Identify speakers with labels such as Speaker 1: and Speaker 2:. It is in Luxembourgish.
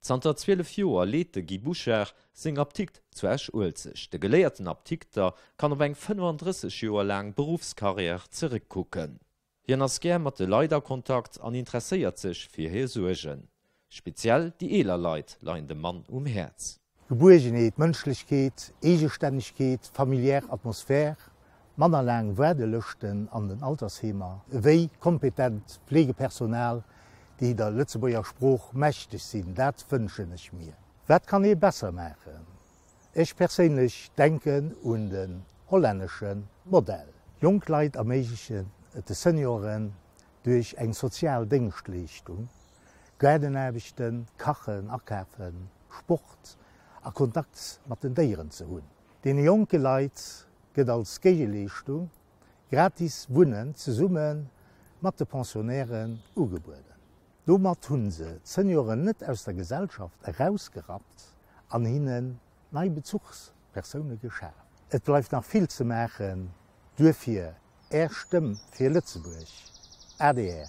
Speaker 1: Zanter 12 Joer leet de Guy Bouchard seng Aptikt zu Esch-Uelzecht. De geléierten Aptikter kann op eng 35 Joer laang Beruffskarriär zeréckkucken. Hien ass gär mat de Leit a Kontakt an interesséiert sech fir hir Suergen. Speziell déi eeler Leit leien dem Mann um Häerz.
Speaker 2: Gebuergenheet, Mënschlechkeet, Eegestännegkeet, familiär Atmosphär, manner laang Waardelëschten an den Altersheemer, ewéi kompetent Fleegepersonal, déi der Lëtzebuerger Sprooch mächteg sinn, dat wënschen ech mir. Wat kann ee besser maachen? Ech perséinlech denken un den hollännesche Modell. Jonk Leit erméiglechen et de Senioren duerch eng sozial Déngschtleeschtung, Gaardenaarbechten, Kachen, Akafen, Sport a Kontakt mat den Déieren ze hunn. Deene jonke Leit gëtt als Géigeleeschtung gratis Wunnen zesumme mat de Pensionnairen ugebueden. Domat hu se d'Senioren net aus der Gesellschaft erausgerappt an hinnen nei Bezuchspersoune geschaf. Et bleift nach vill ze maachen, duerfir Är Stëmm fir Lëtzebuerg, adr.